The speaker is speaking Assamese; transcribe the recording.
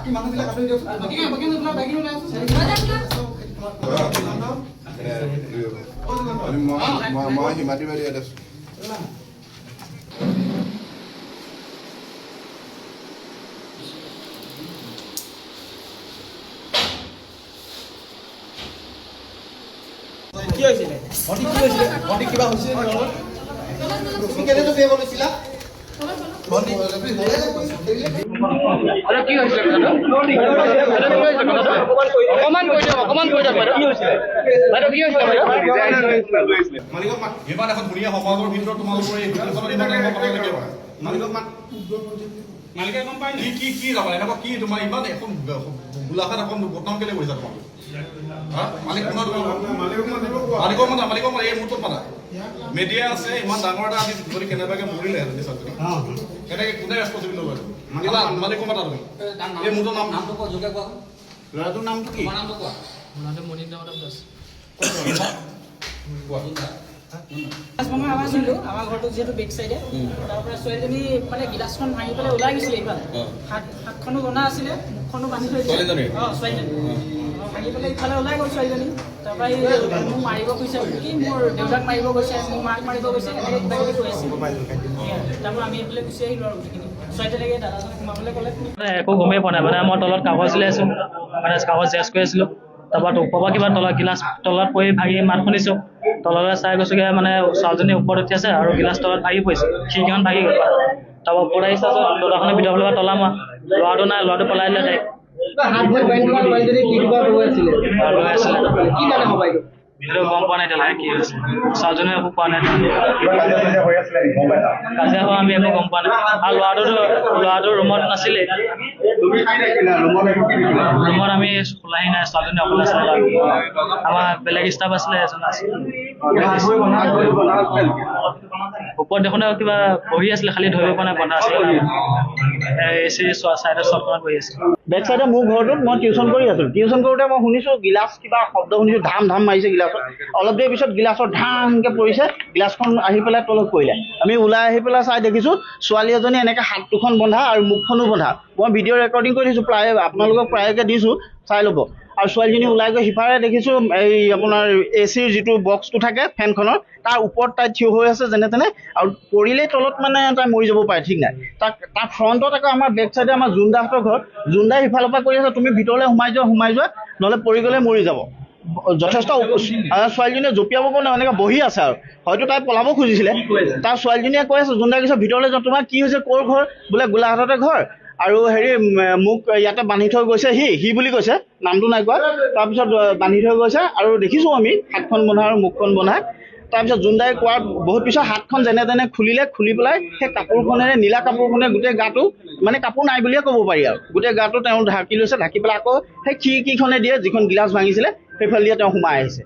বাকী মানুহবিলাক আঁতৰি দিয়কচোন। মই হিমাদ্ৰী বাইদেউ ইয়াত আছোঁ। কি হৈছিলে ভণ্টি? কি হৈছিলে ভণ্টি? কিবা হৈছিলে নেকি লগত? তুমি কেনেকৈ জঁপিয়াব লৈছিলা ভণ্টি? কি হৈছিলে কথাটো? কি হৈছিলে কথাটো অকণমান কৈ দিয়ক, অকণমান কৈ দিয়ক বাইদেউ। বাইদেউ, কি হৈছিলে বাইদেউ? মালিকক মাত। ইমান এখন ধুনীয়া সমাজৰ ভিতৰত তোমালোকৰ এই হোটেলখনত ইমান ডাঙৰ কথা কেনেকে হয়? মালিকক মাত। মালিকে গম পায় কি কি কি তাৰমানে এনেকুৱা কি তোমাৰ ইমান এখন গোলাঘাট এখন বদনাম কেলে কৰিছা তোমালোকে? হা, মালিক কোন হয় তোমালোকৰ? মালিকক মাতা, মালিকক মাতা, এই মুহূৰ্তত মাতা। মেডিয়া আছে, ইমান ডাঙৰ এটা আজি যদি কেনেবাকে মৰিলে হেঁতেন ছোৱালীজনী, কেনেকে কোনে ৰেচপনচিবিলিটি ল'ব? মাতা, মালিকক মাতা তুমি এই মুহূৰ্তত। নাম নামটো কোৱা, জোৰকে কোৱা। ল'ৰাটোৰ নামটো কি? তোমাৰ নামটো কোৱা। মোৰ নামটো মণিক দামোদৰ দাস। গিলাচ ভঙা আৱাজ শুনিলোঁ। আমাৰ ঘৰটো যিহেতু বেক চাইডে, তাৰ পৰা ছোৱালীজনী মানে গিলাচখন ভাঙি পেলাই ওলাই গৈছিলে ইফালে। হাতখনো বন্ধা আছিলে, মুখখনো বান্ধি থৈ দিছিলে। অঁ, ছোৱালীজনী ভাঙি পেলাই ইফালে ওলাই গ'ল ছোৱালীজনী। তাৰপৰা এই মোক মাৰিব গৈছে কি, মোৰ দেউতাক মাৰিব গৈছে, মোৰ মাক মাৰিব গৈছে, এনেকৈ কিবা কিবি কৈ আছিল। তাৰপৰা আমি এইফালে গুচি আহিলোঁ আৰু গোটেইখিনি। ছোৱালীজনীকে দাদাজনে সোমাবলৈ ক'লে। একো গমেই পোৱা নাই। মানে মই তলত কাগজ উলিয়াই আছোঁ, মানে কাগজ জেৰক্স কৰি আছিলোঁ। তাৰপৰা ওপৰৰ পৰা কিবা তলত গিলাচ তলত পৰি ভাঙি মাত শুনিছোঁ। তললৈ চাই গৈছোগৈ, মানে ছোৱালীজনী ওপৰত উঠি আছে আৰু গিলাচ তলত ভাগি পৰিছে, খিৰিকীখন ভাগি গ'ল। তাৰপৰা ওপৰত আহি চাইছোঁ, দৰ্জাখনৰ ভিতৰৰ ফালৰ পৰা তলা মৰা, ল'ৰাটো নাই, ল'ৰাটো পলাই দিলে ডাইৰেক্ট। লৈ আছিলে, সেইটো গম পোৱা নাই এতিয়ালৈকে কি হৈছে। ছোৱালীজনীও একো কোৱা নাই। কাজিয়া হোৱা আমি একো গম পোৱা নাই। আৰু ল'ৰাটো ৰুমত নাছিলেই। ৰুমত আমি খোলাই নাই, ছোৱালীজনী অকলে আছিলে। আমাৰ বেলেগ ষ্টাফ আছিলে, এজন আছিলে। ওপৰত দেখোন কিবা বহি আছিলে, খালি ধৰিব পৰা নাই, বন্ধা আছিলে। এ চি চাইডৰ চটখনত বহি আছিল। বেক চাইডে মোৰ ঘৰটোত মই টিউশ্যন কৰি আছিলোঁ। টিউশ্যন কৰোঁতে মই শুনিছোঁ গিলাচ কিবা শব্দ শুনিছোঁ, ধাম ধাম মাৰিছে গিলাচত। অলপ দেৰি পিছত গিলাচত ধামকৈ পৰিছে, গিলাচখন আহি পেলাই তলত পৰিলে। আমি ওলাই আহি পেলাই চাই দেখিছোঁ ছোৱালী এজনী এনেকৈ হাত দুখন বন্ধা আৰু মুখখনো বন্ধা। মই ভিডিঅ' ৰেকৰ্ডিং কৰি দিছোঁ, প্ৰায় আপোনালোকক প্ৰায়কে দিছোঁ, চাই ল'ব। আৰু ছোৱালীজনী ওলাই গৈ সিফালে দেখিছোঁ এই আপোনাৰ এ চিৰ যিটো বক্সটো থাকে ফেনখনৰ, তাৰ ওপৰত তাই থিয় হৈ আছে যেনে তেনে, আৰু পৰিলেই তলত মানে তাই মৰি যাব পাৰে, ঠিক নাই। তাৰ ফ্ৰণ্টত আকৌ আমাৰ বেক চাইডে আমাৰ জোনদাহঁতৰ ঘৰ, জোনদাই সিফালৰ পৰা কৰি আছে, তুমি ভিতৰলৈ সোমাই যোৱা, সোমাই যোৱা, নহ'লে পৰি গ'লে মৰি যাব। যথেষ্ট ছোৱালীজনীয়ে জঁপিয়াব পৰা নাই, এনেকৈ বহি আছে আৰু হয়তো তাই পলাব খুজিছিলে। তাৰ ছোৱালীজনীয়ে কৈ আছে, জোনদাই কৈছে ভিতৰলৈ যোৱা, তোমাৰ কি হৈছে, ক'ৰ ঘৰ? বোলে গোলাঘাটতে ঘৰ, আৰু হেৰি মোক ইয়াতে বান্ধি থৈ গৈছে সি, সি বুলি কৈছে, নামটো নাই কোৱা। তাৰপিছত বান্ধি থৈ গৈছে আৰু দেখিছোঁ আমি হাতখন বন্ধা আৰু মুখখন বন্ধা। তাৰপিছত জোনদাই কোৱাৰ বহুত পিছত হাতখন যেনে তেনে খুলিলে, খুলি পেলাই সেই কাপোৰখনেৰে, নীলা কাপোৰখনেৰে গোটেই গাটো, মানে কাপোৰ নাই বুলিয়ে ক'ব পাৰি আৰু, গোটেই গাটো তেওঁ ঢাকি লৈছে। ঢাকি পেলাই আকৌ সেই খিৰিকীখনে দিয়ে যিখন গিলাচ ভাঙিছিলে সেইফালে দিয়ে তেওঁ সোমাই আহিছে।